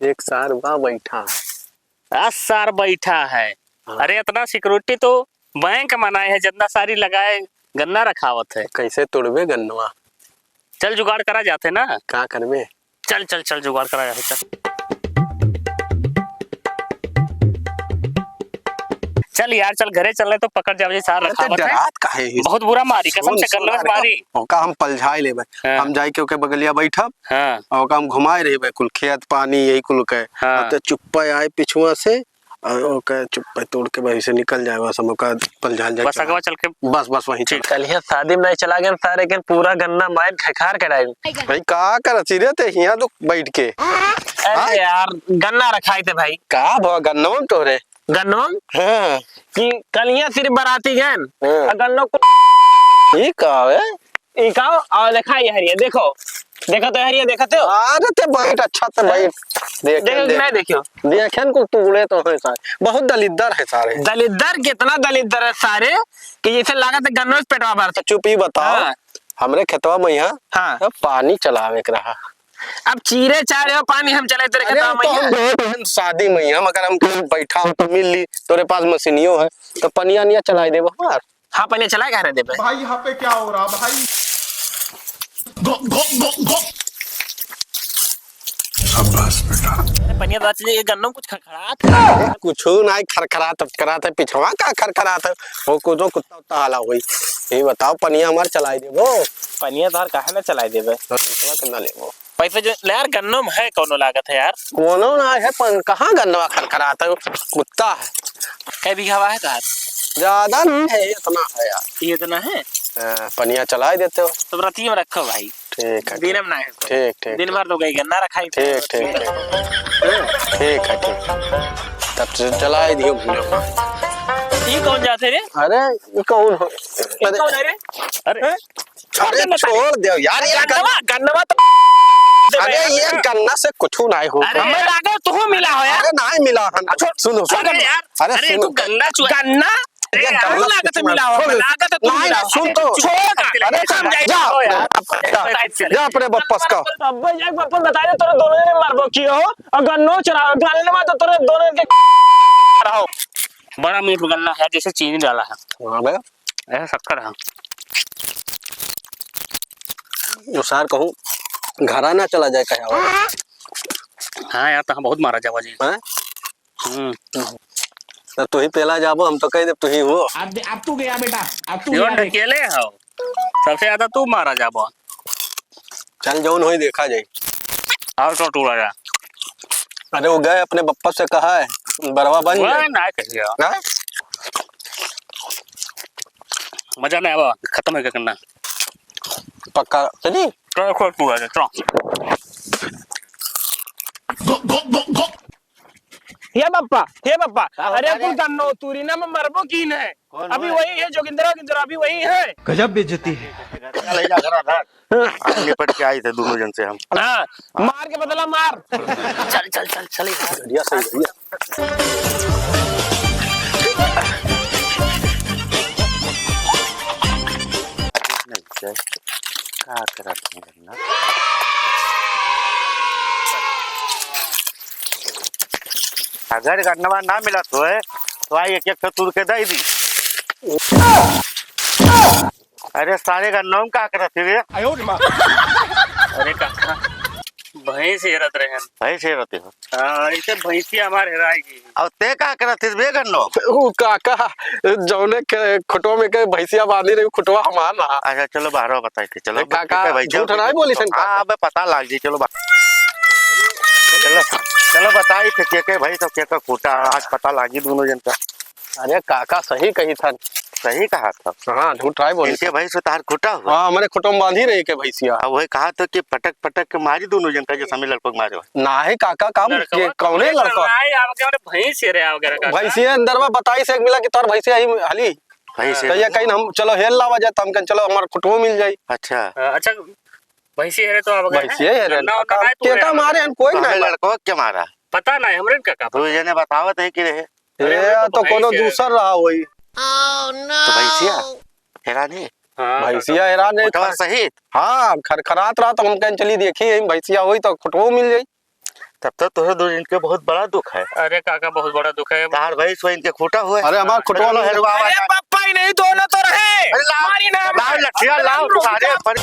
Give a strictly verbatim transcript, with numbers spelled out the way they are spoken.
एक सार बा बैठा है। दस सार बैठा है। हाँ। अरे, इतना security तो बैंक बनाए है, जितना सारी लगाए गन्ना रखावत है। कैसे तोड़बे गन्नवा? चल, जुगाड़ करा जाते ना। का करबे? चल, चल, चल, जुगाड़ करा जाते, चल। चल यार, चल, घरे चल रहे तो पकड़ जावे, सार अरे, रखावत है। डरात काहे है? बहुत बुरा मारी, कसम सुन, से सुन, गन्नवा से अरे, मारी। ओका हम पलझाए लेबे। हाँ। हम जाए के ओके बगलिया बैठब। हाँ। और ओका हम घुमाए रहबे, कुल खेत पानी यही कुल के। हाँ। अब तो चुप्पे आए पिछुआ से, और ओके चुप्पे तोड़ के वहीं से निकल जाए, बस हम ओका पलझाल जाए बस चला। अगवा चल के। बस, बस वहीं ठीक। चल। कल ही शादी में नहीं चला गए सारे, लेकिन पूरा गन्ना माइन खखार के डाल। भाई, का करत ही रे ते हियां तो बैठ के? अरे हाँ? यार, गन्ना रखाई थे भाई। का भा गन्ना में तोरे? गन्नवा हाँ। कि कलिया सिर्फ बराती गन, हाँ। आ गन्नो को ई का है? ई का? और देखा ये हरिया, देखो, देखो तो हरिया, देखते हो? अरे ते बैठ, अच्छा ते बैठ। देखे, देखो कि देख। नहीं देखियो? देखे न कुल टुकड़े तो है सारे, बहुत दलिद्दर है सारे। दलिद्दर कितना दलिद्दर है सारे कि जैसे लागत है गन्नो से पेटवा भरता। चुप ही बताओ, हाँ। हमरे खेतवा में यहाँ हाँ। पानी चलावे के रहा। अब चीरे चारे हो पानी हम चले तेरे अरे, खेतवा हम तो में। हम बहुत हैं शादी में ही, हम अगर हम कहीं बैठा हो तो मिल ली, तोरे पास मशीनियो है, तो पनिया निया चलाई देबो हमार। हाँ, पनिया चलाए कह रहे देबे। भाई, यहाँ पे क्या हो रहा भाई? गो, गो, गो, गो। शाबाश बेटा। अरे, पनिया तो चलिए, ये गन्नों कुछ खड़खड़ात है। कुछ ना खरखरात, खरखरात है, पिछवा का खरखरात है? वो कुछ कुत्ता उत्ता हाला हुई। ये बताओ, पनिया हमार चलाई देबो? पनिया तो हमार काहे ना चलाई देबे? तो पिछवा के ना लेबो। पैसे जो ले यार, गन्नो में है, कौनो लागत है यार? कोनो ना है, पर कहाँ गन्नवा खरखरात है? कुत्ता है। कै बीघा बा है तोहार? ज्यादा नहीं है, इतना है यार। ये इतना है? हाँ, पनिया चला ही देते हो। तो रतिये में रखो भाई। ठीक है, दिन ठीक। में ना है। ठीक, ठीक, दिन ठीक। भर तो गई गन्ना रखाई। ठीक, ठीक, ठीक। ठीक है, ठीक। तब से चला ही दियो वीडियो। ये कौन जाते रे? अरे, ये कौन हो? ये अरे। कौन है रे? अरे। हैं? अरे, छोड़ दे यार, ये गन्नवा, गन्नवा तो अरे, ये गन्ना से कुछ नहीं हो। अरे, हमें लागे तू मिला हो यार। अरे, नहीं मिला हम। अच्छा, सुनो, सुनो। अरे यार, अरे, अरे, सुनो। तू गन्ना चुआ। गन्ना? ये अरे, गन्ना लागत से मिला हो, सुनो। लागत तू नहीं, मिला हो। सुन तो। छोड़, अरे, अरे, समझाई जा, दो यार। जा, जा अपने बप्पस का। अब जाके बप्पस बता दे, तोरे दोनों ने मारबो की हो, और गन्नो चुराओ, गन्नवा तो तोरे दोनों के रहो। बड़ा मीठ गन्ना है, जैसे चीनी डाला है। हाँ बे। ऐसा शक्कर है। जो सार कहूँ, घरा ना चला जाए कहे आवा। हाँ यार, तो हम बहुत मारा जावा जी। हैं? हम्म। तो तू ही पेला जाबो, हम तो कह दे तू ही हो। अब दे-, अब तू गया बेटा, अब तू जीवन गया देख। ढकेले हो, सबसे ज्यादा तू मारा जाबो। चल, जौन होई देखा जाई। आओ तो तू राजा। अरे वो गए अपने बप्पा से कहा है, बरवा बन वह जाए। ना कहिया। ना? मजा नहीं आवा, खत्म है क्या करना? पक्का चली? चलो, खोल तू राजा, चलो। हे बप्पा, हे बप्पा, का होता अरे रे? कुल गन्नो तूरी ना में मरबो की नहीं? कौन अभी है? वही है जोगिंदर, जोगिंदर अभी वही है। गजब बेइज्जती है। ले जा घर आधार। आज निपट के आई थे दोनों जन से हम। हाँ, मार के बदला मार। चल, चल, चल, चल यार। बढ़िया, सही, बढ़िया। नहीं, चल। का करत है? अगर गन्नवा ना मिलत होए, तो आई एक एक ठो तूर के दे दी। अरे सारे गन्नवा में का करत है रे? अरे काका, भैंस हेरत रहे हैं। भैंस हेरत हो? हाँ, इसे भैंसिया हमार हेराएगी। अब ते का करत हिस बे गन्नो? उ काका, जौने के खुटवा में के भैंसिया बांधी रही, खुटवा हमार रहा। अच्छा, चलो बाहरवा बताई थे, चलो, ए, काका, ठीक है भाई, चलो, झूठ ठीक है। नहीं बोली सन, हाँ, काका। अबे पता लाग जी, चलो बा-, चलो, चलो बताई थे, के के भाई सब के का खोटा, आज पता लागी दोनों जन का। अरे काका, सही कही था। सही कहा था। हाँ, झूठ नहीं बोली इनके था। भाई से तार खोटा हुआ। हाँ, हमारे खुटवा में बांधी रही के भैंसिया। अब वही कहा था कि पटक पटक के मारी दोनों जन का, जो समी लड़कों के मारे हो। नाही काका, काम लड़कवा के, कौने तो लड़कवा? लड़ाई आवके, अरे भैंस हेरे आवके रखा था। भैंसिया अंदर में बताई से एक मिला कि तोर भैंसिया ही हली। भैंस तो हेरे। ये कहीं हम चलो हेल लावा जाए, तो हम कहीं चलो हमार खुटवो मिल जाई। अच्छा। हाँ, अच्छा, भैंसिया हेरे तो आवके भैंसिया हेरे। गन्ना उन्ना काका, नहीं तू केका हेरे मारे आवके। हम कोई तो नहीं हमें मारे। लड़कवा के मारा? पता नहीं, हमरे काका दो पता। जने बतावत है कि रहे। अरे, ये हमें तो तो कोनो भैंस हेरे। दूसर रहा होई। तो भैंसिया हेरा नहीं? हाँ, भैंसिया काका। हेरा नहीं, खुटवा खर-, सहित? हाँ, खरखरात रहा तो हम कहें चली देखी, यही भैंसिया होई तो खुटवो मिल जाई। तब तो तोहरे दो जन के बहुत बड़ा दुख है। अरे काका, बहुत बड़ा दुख है। तार भैंस वही इनके खूटा हुआ है। अरे हमार खुटवा अरे में हेरवा अरे आवाज। पप्पा ही नहीं, दोनों तो रहे। अरे लाओ, मारी ना लाओ मार। लठिया लाओ, अरे अरे।